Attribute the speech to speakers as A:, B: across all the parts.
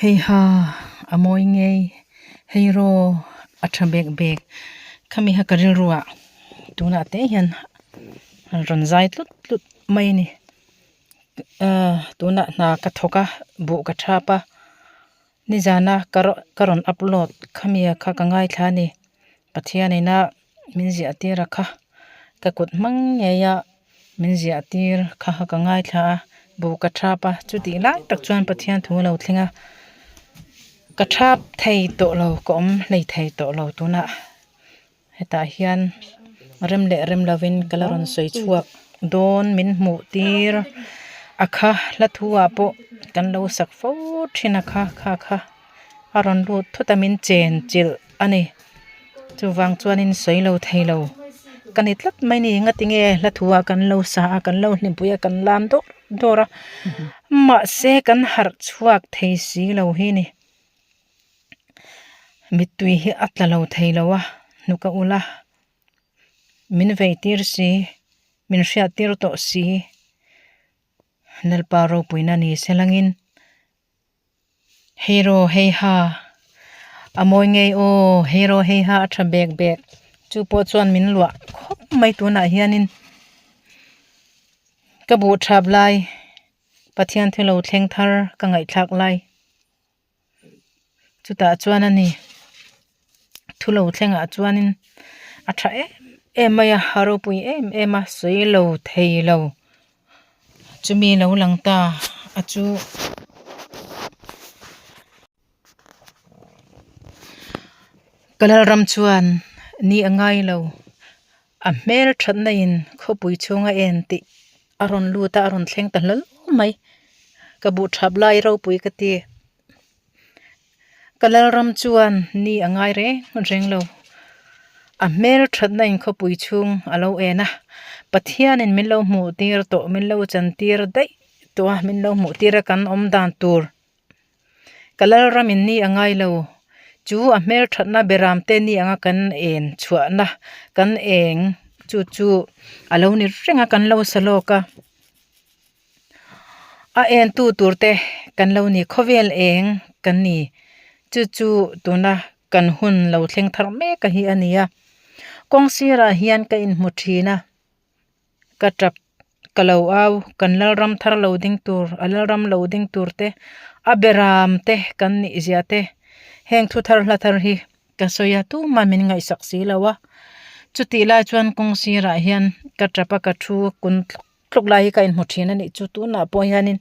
A: Hei ha a mawi ngei hei raw a tha bek bek khami kha ka rilru ah tunah te hian rawn zai tlut tlut mai a ni ahh tunah hna ka thawk a buh ka thap a nizana ka ka rawn upload khami kha ka ngaithla a ni Pathian ina min ziah tir a kha ka kut hmang ngei a min ziah tir kha ka ngaithla a buh ka thap a chutih lai tak chuan Pathian thu a lo thleng a ka thap thei tawh lo ka awm hlei thei tawh lo tunah hetah hian rem leh rem lovin ka la rawn sawi chhuak dawn min hmuh tir a kha hla thu ah pawh kan lo sak fo thin a kha kha kha a rawn lut thut a min chen chilh a ni chuvang chuanin sawi lo thei lo ka ni tlat mai a ni ngatinge hla thu ah kan lo sa a kan lo hlimpui a kan lam dawr dawr a mahse kan harh chhuak thei si lo hi ni mittui hi a tla lo thei lo a hnuk a ulh a min vei tir si min hriat tir tawh si Lalpa ropuina ni se langin. Hei raw hei ha a mawi ngei aw hei raw hei ha a tha bek bek chu pawh chuan min luah khawp mai tunah hianin ka buh thap lai Pathian thil lo thleng thar ka ngaihthlak lai chutah chuan a ni thu lo thlengah chuanin a tha em em mai a a ropui em em a sawi lo thei lo. Chumi lo lang ta a chu ka lalram chuan ni a ngai lo a hmel thatna in khawpui chhunga en tih a rawn lut a a rawn thleng ta hlawl mai ka buh thap lai ropui ka ti ka lalram chuan ni a ngai reng reng lo a hmel thatna in khawpui chhung a lo en a Pathianin min lo hmuh tir tawh min lo chan tir daih tawh a min lo hmuh tir a kan awm dan tur ka lalramin ni a ngai lo chu a hmel thatna beram te ni anga kan en chhuahna kan eng chu chu a lo ni reng a kan lo sa lawk a. A en tu tur te kan lo ni khawvel eng kan ni chu chu tuna kan hun lo thleng thar mek a hi a ni a kawng sirah hian ka inhmu thin a ka tap ka lo au kan lalram thar lo ding tur a lalram lo ding tur te a beram te kan nih zia te heng thu thar hla thar hi ka sawi a tumah min ngaihsak si lo a chutih lai chuan kawng sirah hian ka tap a ka thu kun thlawk tluk lai hi ka inhmu thin a nih chu tunah pawh hianin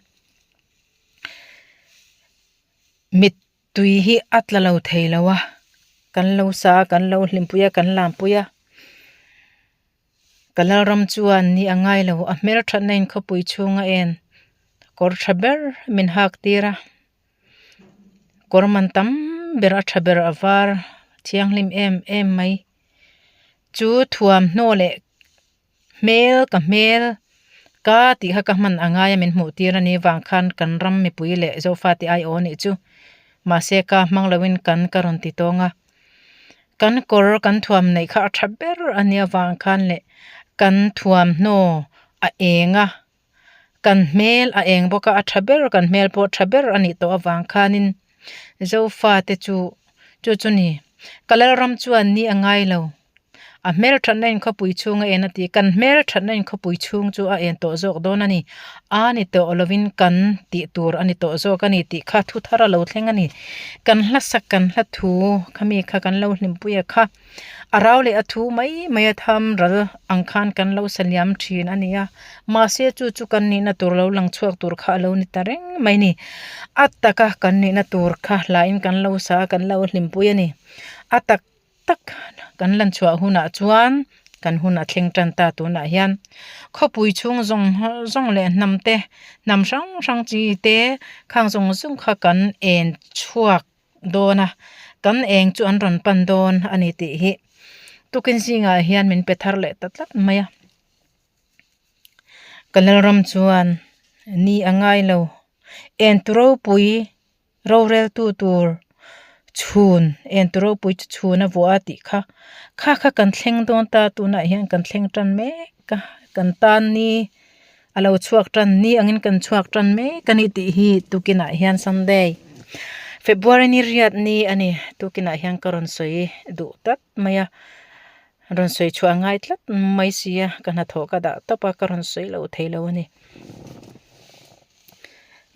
A: mittui hi a tla lo thei lo a kan lo sa a kan lo hlimpui a kan lampui a ka lalram chuan ni a ngai lo a hmelthatna in khawpui chhunga en kawr tha ber min hak tir a kawr man tam ber a tha ber a var thianghlim em em mai chu thuamhnaw leh. Hmel ka hmel ka tih kha ka hman a ngai a min hmuh tir a ni vang khan kan ram mipui leh Zofa tih ai aw nih chu mahse ka hmang loin kan ka rawn ti tawng a kan kawr kan thuam neih kha a tha ber a nia vang khan leh kan thuamhnaw a eng a kan hmel a eng bawk a a tha ber kan hmel pawh tha ber a nih tawh avang khanin Zofa te chu chu chu ni ka lalram chuan ni a ngai lo. A hmel thatna in khawpui chhung a en a ti. Kan hmel thatna in khawpui chhung chu a en tawh zawk dawn a ni. A ni tawh lovin kan tih tur a ni tawh zawk a ni tih kha thu thar a lo thleng a ni. Kan hla sak kan hla thu khami kha kan lo hlimpui a kha. A rau leh a thu mai mai a tham ral ang khan kan lo sa liam thin a ni a. Mahse chu chu kan nihna tur lo lang chhuak tur kha a lo ni ta reng mai a ni. A taka kan nihna tur kha hlain kan lo sa a kan lo hlimpui a ni. A tak. tak kan lan chhuah hunah chuan kan hun a thleng tan ta tunah hian khawpui chhung zawng zawng leh hnam te hnam hrang hrang chi te khang zawng zawng kha kan en chhuak dawn a kan eng chu an rawn pan dawn a ni tih hi tukin zingah hian min pe thar leh ta tlat mai a ka lalram chuan ni a ngai lo en tu ropui. Roreltu tur chhun entu ropui chu chhun a vuah a tih kha kha kha kan thleng dawn ta tunah hian kan thleng tan mek a kan tan ni a lo chhuak tan ni angin kan chhuak tan mek a ni tih hi tukinah hian sunday. February ni riat ni a ni tukinah hian ka rawn sawi duh tlat mai a rawn sawi chhuah a ngai tlat mai si a ka hnathawh ka dah tawp a ka rawn sawi lo thei lo a ni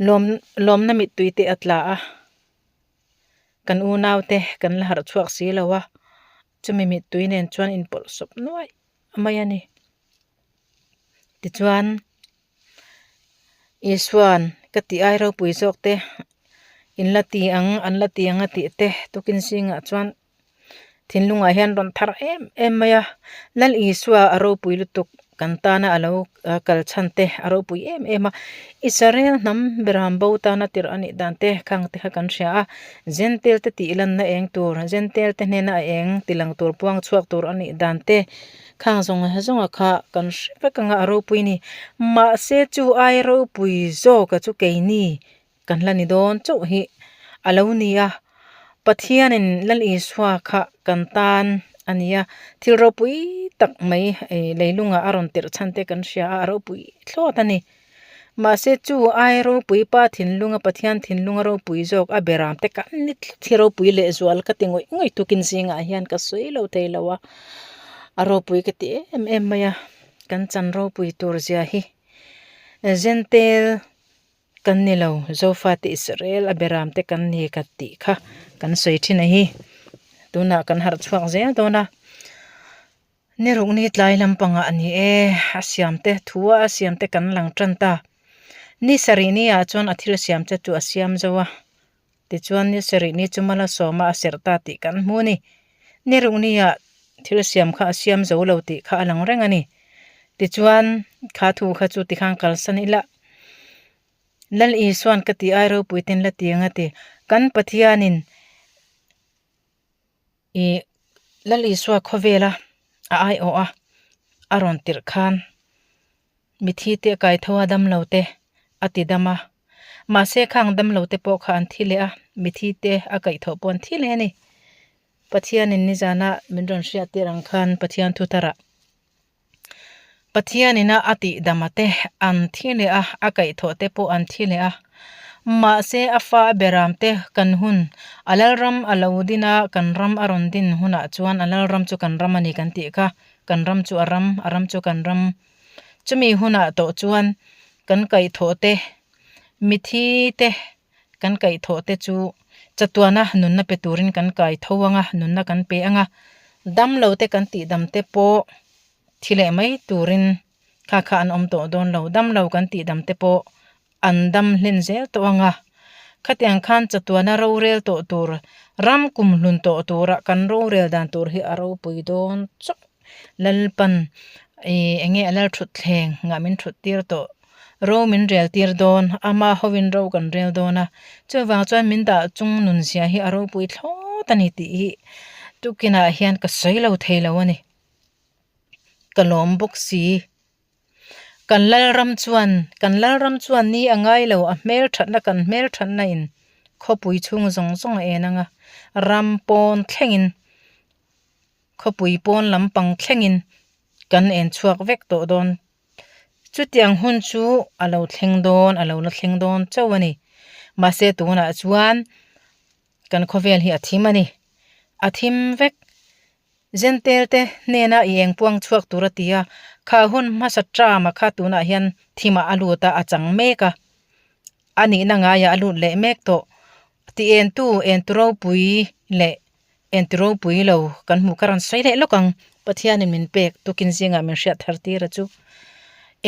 A: lawm lawmna mittui te a tla a kan unau te kan la harh chhuak si lo a chumi mittui nen chuan inpawlh sawp nuaih mai a ni tichuan. Isuan ka tih ai ropui zawk te in la ti ang an la ti ang a tih te tukin zingah chuan thinlungah hian rawn thar em em mai a Lal Isua a ropui lutuk kan tana a lo kal chhan te a ropui em em a Israel hnam beram bo tana tirh a nih dan te khang te kha kan hria a Jentail te tih lanna eng tur Jentail te hnena a eng ti lang tur puang chhuak tur a nih dan te. Khang zawng zawnga kha kan hre vek anga a ropui ni. Mahse chu ai ropui zawka chu keini kan la ni dawn chauh hi a lo ni a. Pathianin Lal Isua kha kan tan a ni a, thil ropui tak mai leilungah a rawn tirh chhan te kan hria a, a ropui thlawt a ni. Mahse chu ai ropui pa thinlunga Pathian thinlunga ropui zawk a beram te kan ni tlat hi ropui lehzual ka ti ngawih ngawih tukin zingah hian ka sawi lo thei lo a, a ropui ka ti em em mai a, kan chan ropui tur zia hi Zentel kan ni lo Zofate Israel a beram te kan ni ka tih kha kan sawi thin a hi tunah kan harh chhuak zel dawn a. Ni ruk ni tlai lampangah a ni e, a siam te thua a siam te kan lang tan ta. Ni sarih ni ah chuan a thil siam che chu a siam zo a, tichuan ni sarih ni chu mal a sawm a, a serh ta tih kan hmu a ni. Ni ruk ni ah thil siam kha a siam zo lo tih kha a lang reng a ni. Tichuan kha thu kha chu tikhan kalsan ila. Lal Isuan ka tih ai ropui ten la ti ang a ti. Kan Pathianin Ih Lal Isua khawvela a aiawh a, a rawn tirh khan mithi te a kai tho a damlo te a ti dam a, mahse khang damlo te pawh kha an thi leh a, mithi te a kaih thawh pawh an thi leh a ni. Pathianin nizana min rawn hriat tir ang khan Pathian thu tharah Pathianina a tihdama te an thi leh a, a kaihthawh te pawh an thi leh a. Mahse a fa a beram te kan hun, a lalram a lo din a, kan ram a rawn din hunah chuan a lalram chu kan ram a ni kan tih kha, kan ram chu a ram, a ram chu kan ram. Chumi hunah tawh chuan kan kaihthawh te, mithi te kan kaihthawh te chu chatuana nunna pe turin kan kai tho ang a, nunna kan pe ang a, damlo te kan tihdam te pawh thi leh mai turin kha kha an awm tawh dawn lo, damlo kan tihdam te pawh an dam hlen zel tawh ang a, khatiang khan chatuana rorel tawh tur, ram kum hlun tawh tura kan rorel dan tur hi a ropui dawn chauh. Lalpan ih eng nge a lal thut thleng ngah min thut tir tawh ro min rel tir dawn ama hovin ro kan rel dawn a chuvang chuan min dah chung nun zia hi a ropui thlawt a ni tih hi tukinah hian ka sawi lo thei lo a ni ka lawm bawk si kan lalram chuan kan lalram chuan ni a ngai lo a hmel thatna kan hmel thatna in khawpui chhung zawng zawng a en ang a ram pawn thlengin. Khawpui pawn lampang thlengin kan en chhuak vek tawh dawn. Chutiang hun chu a lo thleng dawn, a lo la thleng dawn chauh a ni. Mahse tunah chuan kan khawvel hi a thim a ni. A thim vek. Zentel te hnena i eng puang chhuak tur a ti a, kha hun hmasa term-a kha tunah hian thimah a lut a, a chang mek a. A nihna ngaiah a lut leh mek tawh. Ti entu, entu ropui leh Enti ropui lo kan hmuh ka rawn sawi leh lawk ang, Pathianin min pek tukin zingah min hriat thar tir a chu.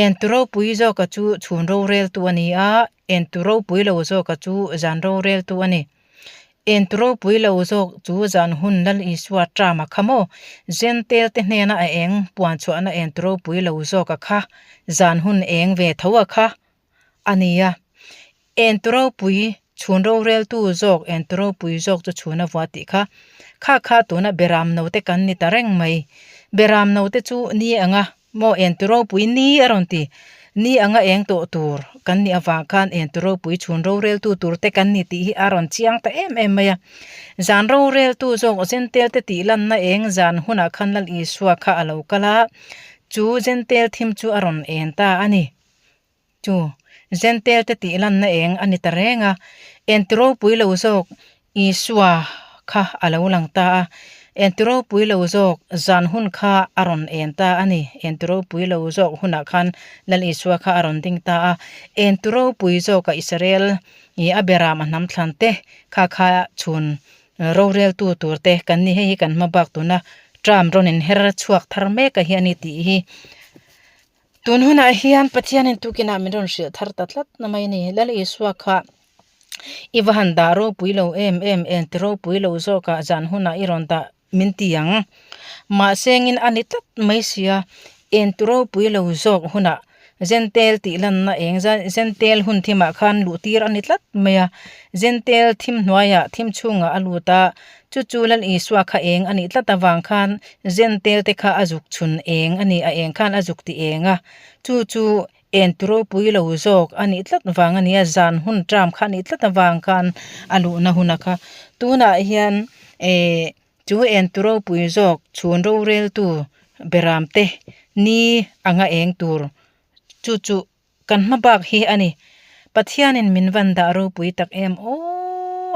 A: Enti ropui zawka chu chhun roreltu a ni a, enti ropui lo zawka chu zan roreltu a ni. Enti ropui lo zawk chu zan hun Lal Isua term a kha maw? Jentail te hnena a eng puan chhuahna enti ropui lo zawka kha zan hun eng ve tho a kha a ni a. Enti ropui chhun roreltu zawk enti ropui zawk chu chhun a vuah tih kha kha kha tuna beram no te kan ni ta reng mai. Beram no te chu ni anga maw enti ropui ni a rawn ti. Ni anga eng tawh tur kan nih avang khan enti ropui chhun roreltu tur te kan ni tih hi a rawn chiang ta em em mai a. Zan roreltu zawk Zentel te tih lanna eng zan hunah khan Lal Isua kha a lo kal a, chu Zentel thim chu a rawn en ta a ni. Chu. Jentail te tih lanna eng a ni ta reng a. Enti ropui lo zawk Isua kha a lo lang ta a. Enti ropui lo zawk zan hun kha a rawn en ta a ni. Enti ropui lo zawk hunah khan Lal Isua kha a rawn ding ta a. Enti ropui zawka Israel i a beram a hnam thlan te kha kha chhun roreltu tur te kan ni. Hei hi kan hma bak tuna term rawn inher chhuak thar mek a hi a ni tih hi. Tun hunah hian Pathianin tukinah min rawn hrilh thar ta tlat na mai a ni. Lal Isua kha i va han dah ropui lo em em en ti ropui lo zawkah zan hunah i rawn dah min ti ang. Mahse engin a ni tlat mai sia, en ti ropui lo zawk hunah Jentail tih lanna eng Jentail hun thimah khan luh tir a ni tlat mai a. Jentail thim hnuaiah thim chhungah a lut a, Chu chu Lal Isua kha eng a nih tlat avang khan Jentail te kha a zuk chhun eng a ni, a eng khan a zuk ti eng a. Chu chu en tu ropui lo zawk a nih tlat vang a ni a, zan hun term kha a nih tlat avang khan a luhna huna kha. Tunah hian eh chu en tu ropui zawk chhun roreltu beram te ni anga eng tur chu chu Kan hma bak hi a ni. Pathianin min van dah ropui tak em aw!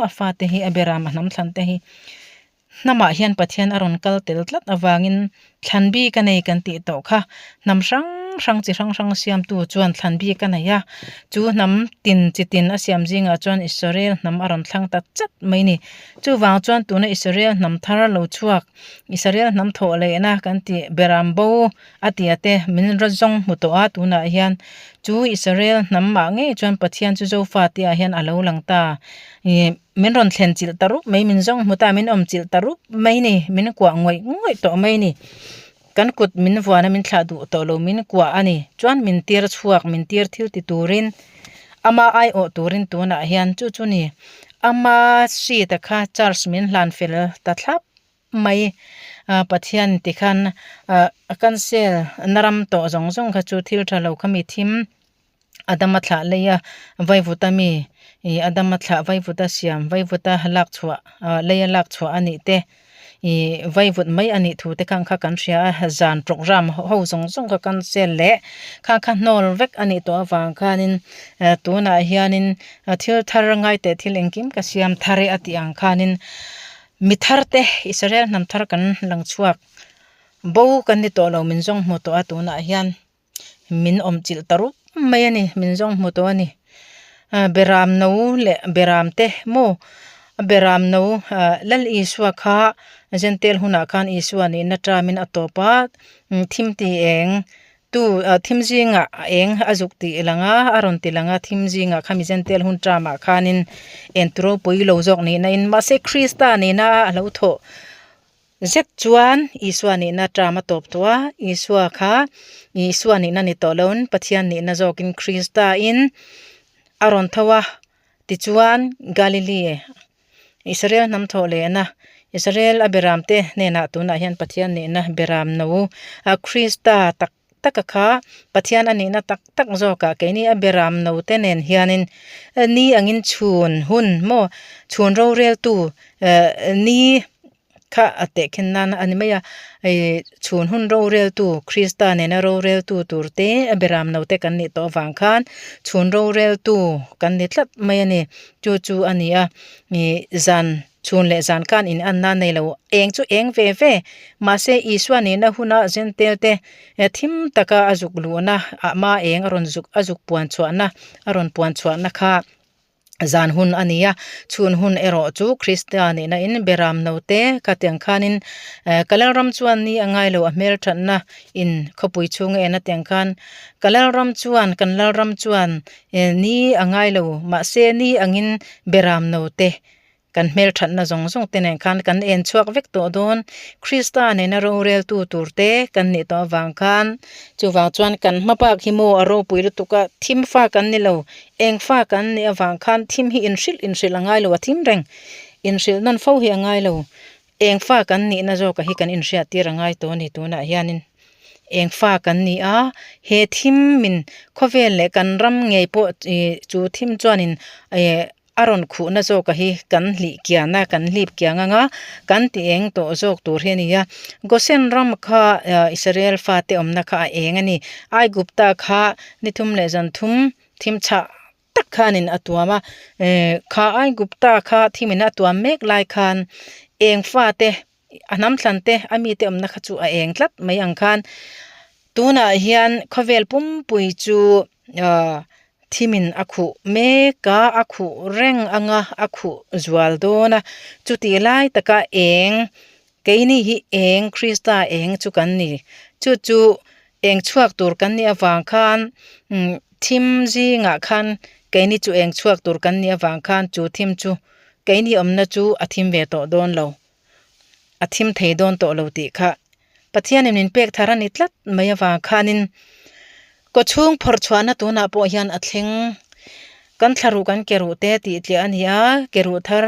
A: A fate hi a beram a hnam thlan te hi hnamah hian Pathian a rawn kal tel tlat avangin thlan bik a nei kan tih tawh kha. Hnam hrang hrang chi hrang hrang siamtu chuan thlan bik a nei a, chu hnam tin chi tin a siam zingah chuan Israel hnam a rawn thlang ta chat mai ni. Chuvang chuan tuna Israel hnam thar lo chhuak, Israel hnam thawh lehna kan tih beram bo A tia te, min ra zawng hmu tawh a, tunah hian chu Israel hnam mah ngei chuan Pathian chu Zofa tihah hian a lo lang ta. Ih, min rawn thlen chilh ta rup mai, min zawng hmu ta, min awm chilh ta rup mai ni, min kuah ngawih ngawih tawh mai ni. Kan kut min vuan a, min thlah duh tawh lo, min kuah a ni. Chuan min tir chhuak, min tir thil ti turin, ama aiawh turin tunah hian chu chu ni. Ama seat a kha charge min hlan fel ta thlap. mai ah Pathian ti khan ah a cancel na ram tawh zawng zawng kha chu thil tha lo kha mi thim Adama thlah lei a vaivuta mi ih Adama thlah vaivuta siam vaivuta lak chhuah ah lei a lak chhuah a nih te ih vaivut mai a nih thu te khan kha kan hria a zan programme ho zawng zawng kha cancel leh kha kha hnawl vek a nih tawh avang khanin ah tunah hianin thil thar ngai teh thil engkim ka siam thar e a tih ang khanin. Mi thar te Israel hnam thar kan lang chhuak bo kan ni tawh lo min zawng hmu tawh a tunah hian min awm chilh ta rup mai a ni min zawng hmu tawh a ni ah beram no leh beram te maw beram no ah Lal Isua kha Jentail hunah khan Isua nihna term in a tawp a thim ti eng Tu thim zingah a eng a zuk tih lang a, a rawn ti lang a, thim zingah khami Jentail hun term-ah khanin eng tu ropui lo zawk nihna in mahse Krista nihna a lo thawh zet chuan Isua nihna term a tawp tawh a, Isua kha Isua nihna ni tawh loin Pathian nihna zawkin Krista in a rawn tho a, tichuan Galilee Israel hnam thawh lehna, Israel a beramte hnenah tunah hian Pathian nihna beram no a Krista tak tak a kha Pathian a nihna tak tak zawkah keini a beram no te nen hianin ni angin chhun hun maw chhun roreltu ni Kha a tehkhin nan a ni mai a, ih chhun hun roreltu Krista nena roreltu tur te a beram no te kan nih tawh avang khan chhun roreltu kan ni tlat mai a ni. Chu chu a ni a, ih zan chhun leh zan khan in an na nei lo eng chu eng ve ve mahse Isua nihna huna Jentail te thim taka a zuk luhna ah hma eng a rawn zuk a zuk puan chhuahna a rawn puan chhuahna kha. Zan hun a ni a, chhun hun erawh chu Krista nihna in beram no te kha tiang khanin eh ka Lalram chuan ni a ngai lo a hmelthatna in khawpui chhunga en a tiang khan ka Lalram chuan kan Lalram chuan eh ni a ngai lo mahse ni angin beram no te Kan hmelthatna zawng zawng te nen khan kan en chhuak vek tawh dawn. Krista nena roreltu tur te kan nih tawh avang khan chuvang chuan kan hma bak hi maw a ropui lutuk a, thim fa kan ni lo, eng fa kan nih avang khan thim hi inhrilh inhrilh a ngai lo a thim reng. Inhrilh nawn fo hi a ngai lo. Eng fa kan nihna zawka hi kan inhriat tir a ngai tawh a ni tunah hianin. Eng fa kan ni a, he thim min khawvel leh kan ram ngei pawh ih chu thim chuanin eh A rawn khuhna zawka hi kan hlih kian a, kan hlip kiang ang a, kan ti eng tawh zawk tur hi a ni a. Gosen ram kha Israel fate awmna kha a eng a ni. Aigupta kha ni thum leh zan thum Thim chhah tak khanin a tuam a, eh kha Aigupta kha thimin a tuam mek lai khan eng fate a hnam thlan te a mite awmna kha chu a eng tlat mai ang khan tunah hian khawvel pumpui chu ah thimin a khuh mek a a khuh reng anga a khuh zual dawn a chutih lai taka eng Keini hi eng Krista eng chu kan ni. Chu chu eng chhuak tur kan nih avang khan umm thim zingah khan keini chu eng chhuak tur kan nih avang khan chu thim chu keini awmna chu a thim ve tawh dawn lo. A thim thei dawn tawh lo tih kha Pathianin min pek thar a ni tlat mai avang khanin kawchhung phawrh chhuahna tunah pawh hian a thleng. Kan thla ruh kan ke ruh te tih tliah a ni a, ke ruh thar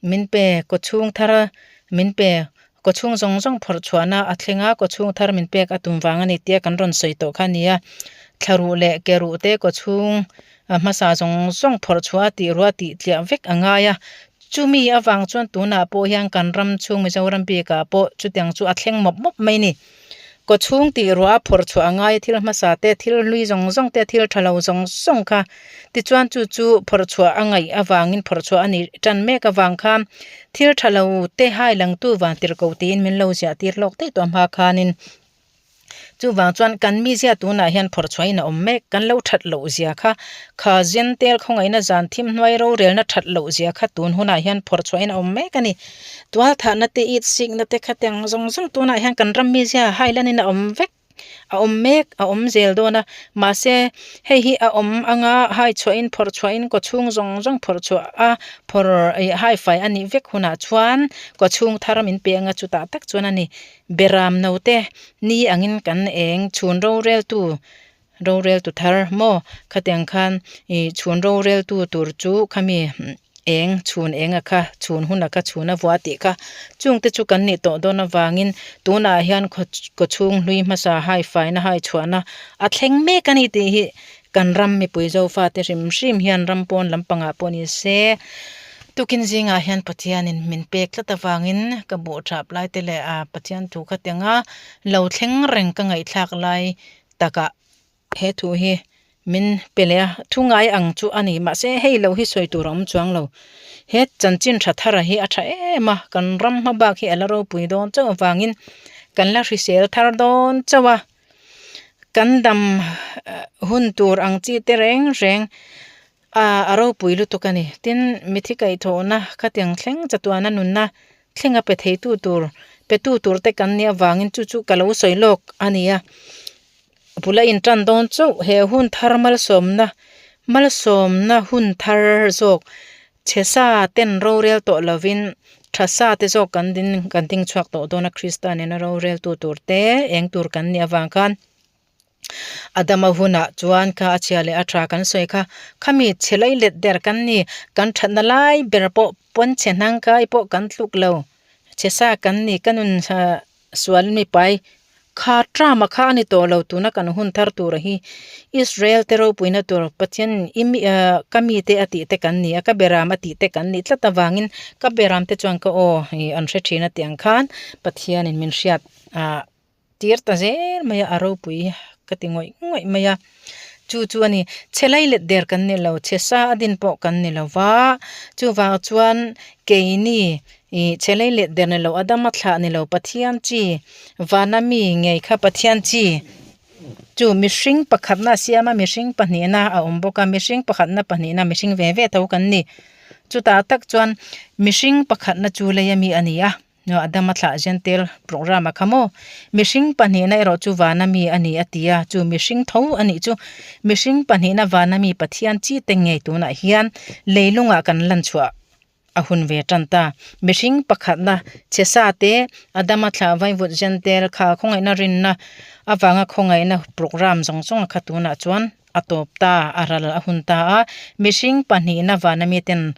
A: Min pe, kawchhung thar min pe, kawchhung zawng zawng phawrh chhuahna a thleng a, kawchhung thar min pek a tum vang a ni tia kan rawn sawi tawh kha a ni a. Thla ruh leh ke ruh te kawchhung hmasa zawng zawng phawrh chhuah a tih ruah tih tliah vek a ngai a. Chumi avang chuan tunah pawh hian kan ram chhung Mizoram bikah pawh chutiang chu a thleng mawp mawp mai a ni. Kawchhung tih ruah a phawrh chhuah a ngai a, thil hmasa te, thil hlui zawng zawng te, thil tha lo zawng zawng kha tichuan chu chu phawrh chhuah a ngaih avangin phawrh chhuah a nih tan mek avang khan thil tha lo te hai langtu van tirh ko tiin min lo ziah tir hlawk daih tawh hma khanin chuvang chuan kan mizia tunah hian phawrh chhuahin a awm mek kan lo that loh zia kha kha zentel khawngaihna zan thim hnuai rorelna that loh zia kha tun hunah hian phawrh chhuahin a awm mek a ni. Tualthahna te it sikna te kha te ang zawng zawng tunah hian kan ram mizia hailanin a awm vek a awm mek a awm zel dawn a mahse hei hi a awm anga hai chhuahin phawrh chhuahin kawchhung zawng zawng phawrh chhuah a phawrh ih hai fai a nih vek hunah chuan kawchhung thar min pe anga chutah tak chuan a ni beram no te ni angin kan eng chhun roreltu roreltu thar maw khatiang khan ih chhun roreltu tur chu khami eng chhun eng a kha chhun hun a kha chhun a vuah tih kha chung te chu kan nih tawh dawn avangin tunah hian khaw kawchhung hlui hmasa hai faina hai chhuahna a thleng mek a ni tih hi kan ram mipui zofa te hrim hrim hian ram pawn lampangah pawh ni se tukin zingah hian Pathianin min pek tlat avangin ka buh thap lai te leh ah Pathian thu kha tianga lo thleng reng ka ngaihthlak lai takah he thu hi min pe leh a, thu ngai ang chu a ni mahse hei lo hi sawi tur a awm chuang lo. He chanchin tha thara hi a tha em a, kan ram hma bak hi a la ropui dawn chauh avangin kan la hrisel thar dawn chauh a, kan dam hun tur ang chi te reng reng a a ropui lutuk a ni. Tin, mithi kaihthawhna khatiang thleng chatuana nunna thlenga pe theitu tur petu tur te kan nih avangin chu chu ka lo sawi lawk a ni a. Bul a intan dawn chauh he hun thar malsawmna malsawmna hun thar zawk chhe sa ten rorel tawh lovin tha sa te zawk kan ding kan ding chhuak tawh dawn a Krista nena roreltu tur te eng tur kan nih avang khan. Adama hunah chuan kha a chhia leh a tha kan sawi kha, khami chhe lai let der kan ni, kan thatna lai ber pawh pawn chhe hnang kai pawh kan tluk lo, chhe sa kan ni ka nun sual mipai kha tram a kha a ni tawh lo tuna kan hun thar tur hi Israel te ropuina tur Pathian i mi ah ka mite a tih te kan ni a ka beram a tih te kan nih tlat avangin ka beram te chuan ka aw ih an hre thin a tih ang khan Pathianin min hriat ah. Tir ta zel mai a, a ropui ka ti ngawih ngawih mai a. Chu chu a ni, chhe lai let der kan ni lo, chhe sa a din pawh kan ni lo va, chuvang chuan keini ih chhe lai let der ni lo, a dama thlah ni lo, Pathian chi vana mi ngei kha Pathian chi chu mihring pakhatna a siam a, mihring pahnihna a awm bawk a, mihring pakhatna pahnihna mihring ve ve tho kan ni. Chutah tak chuan mihring pakhatna chu lei ami a ni a. Adama thlah Jentail programme a kha maw? Mihring pahnihna erawh chu vana mi a ni a ti a, chu mihring tho a nih chu. Mihring pahnihna vana mi Pathian chi te ngei tunah hian leilungah kan lan chhuah a hun ve tan ta. Mihring pakhatna chhe sa te Adama thlah vaivut Jentail kha khawngaihna rinna avanga khawngaihna programme zawng zawng a kha tunah chuan a tawp ta, a ral a hun ta a. Mihring pahnihna vana mi ten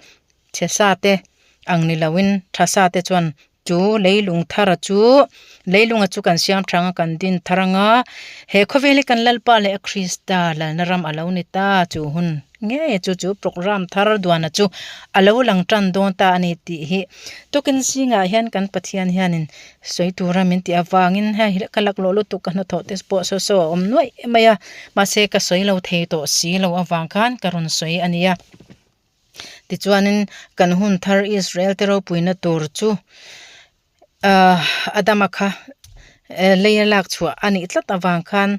A: Chhe sa te ang ni loin tha sa te chuan Chu leilung thara chu leilunga chu kan siam thang a kan din thar anga he khawvel hi kan Lalpa leh a Krista lalna ram a lo ni ta chu hun ngei chu chu programme thar duana chu a lo lang tan dawn ta a ni tih hi tukin zingah hian kan Pathian hianin sawi tura min tih avangin hei ka laklawh lutuk ka hnathawh te pawh saw saw a awm nuaih mai a mahse ka sawi lo thei tawh si lo avang khan ka rawn sawi a nia. Tichuanin kan hun thar Israel te ropuina tur chu ahh Adama kha leia lak chhuah a nih tlat avang khan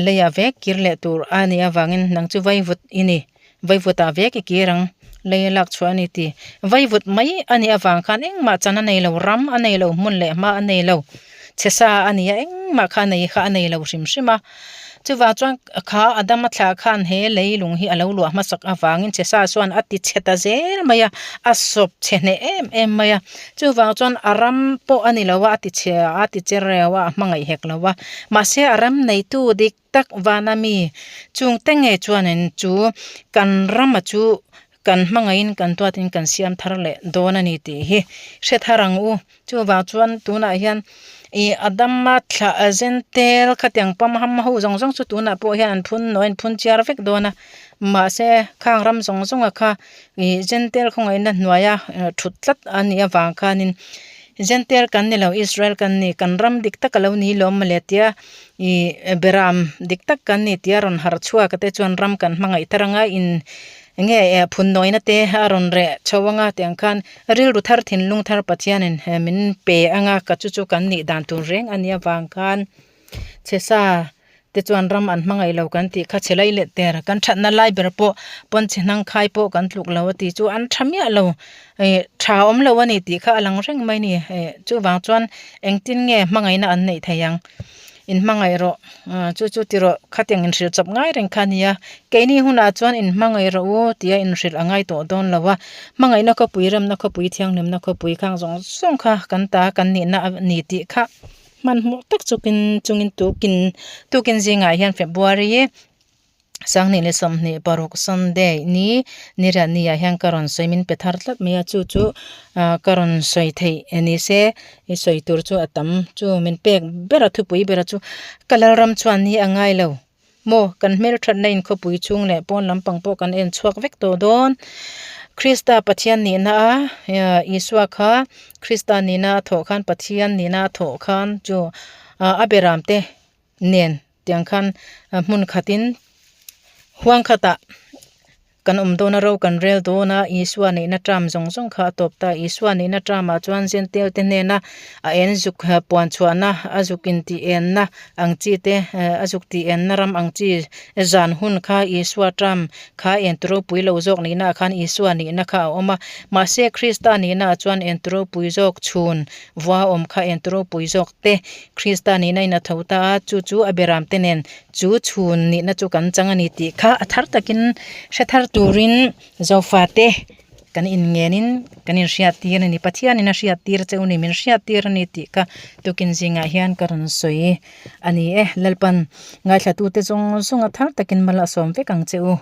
A: leiah vek kir leh tur a nih avangin nang chu vaivut i ni vaivutah vek i kir ang leia lak chhuah a ni tih vaivut mai a nih avang khan engmah chan a nei lo ram a nei lo hmun leh hma a nei lo chhe sa a ni a engmah kha a nei kha a nei lo hrim hrim a. Chuvang chuan kha Adama thlah khan he leilung hi a lo luah hmasak avangin chhe sa chuan a ti chhe ta zel mai a, a sawp chhe hneh em em mai a. Chuvang chuan a ram pawh a ni lo a, a ti chhe a, a ti che reu a, a hmangaih hek lo a. Mahse a ram neitu dik tak vana mi chungte ngei chuanin chu kan rama chu kan hmangaihin kan duatin kan siam thar leh dawn a ni tih hi hre thar ang u. Chuvang chuan tunah hian ih Adama thlah Zentel khatiang pam ham ho zawng zawng chu tunah pawh hian an phun nawi an phun chiar vek dawn a mahse khang ram zawng zawng a kha ih Zentel khawngaihna hnuaia thut tlat a nih avang khanin Zentel kan ni lo Israel kan ni kan ram dik tak a lo ni lawm mawle tia ih beram dik tak kan ni tia rawn harh chhuak te chuan ram kan hmangaih thar anga in Enge eh phun nawina te a rawn reh chho anga tiang khan rilru thar thinlung thar Pathianin min pe anga ka chu chu kan nih dan tur reng a nih avang khan chhe sa te chuan ram an hmangaih lo kan tih kha chhe lai leh ter kan thatna lai ber pawh pawnchhe hnang khai pawh kan tluk lo a tih chu an tha miah lo ih tha awm lo a ni tih kha a lang reng mai a ni eh chuvang chuan engtin nge hmangaihna an neih theih ang. Inhmangaih rawh, chu chu ti rawh, khatiang inhrilh chawp ngai reng kha a nia. Keini hunah chuan inhmangaih rawh u tia inhrilh a ngai tawh dawn lo a. Hmangaihna khawpui, remna khawpui, thianghlimna khawpui khang zawng zawng kha kan ta kan nihna a ni tih kha hmanhmawh tak chukin chungin tukin tukin zingah hian February Sanghnih leh 26 Sunday ni ni riah ni ah hian ka rawn sawi min pe thar tlat mai a chu chu ah ka rawn sawi theih ni se i sawi tur chu a tam chu min pek ber a thupui ber a chu ka lalram chuan ni a ngai lo maw kan hmelthatna in khawpui chhung leh pawn lampang pawh kan en chhuak vek tawh dawn Krista Pathian nihna a Isua kha Krista nihna a thawh khan Pathian nihna a thawh khan chu a beram te nen tiang khan hmun khatin huang khatah kan awm dawn a ro kan rel dawn a Isua neihna term zawng zawng kha a tawp ta Isua neihna term ah chuan Jentail te hnena a en zuk puan chhuahna a zuk in tih enna ang chi te a zuk tih enna ram ang chi zan hun kha Isua term kha en tu ropui lo zawk nihna ah khan Isua nihna kha a awm a mahse Krista nihna ah chuan en tu ropui zawk chhun vua awm kha en tu ropui zawk te Krista nihna in a tho ta a, chu chu a beram te nen chu chhun nihna chu kan chang a ni tih kha a thar takin hre thar turin Zofa te kan inngenin kan inhriat tir a ni. Pathianin a hriat tir cheu ni, min hriat tir a ni tih kha tukin zingah hian ka rawn sawi a ni e. Lalpan ngaithlatute zawng zawng a thar takin mal a sawm vek ang che u.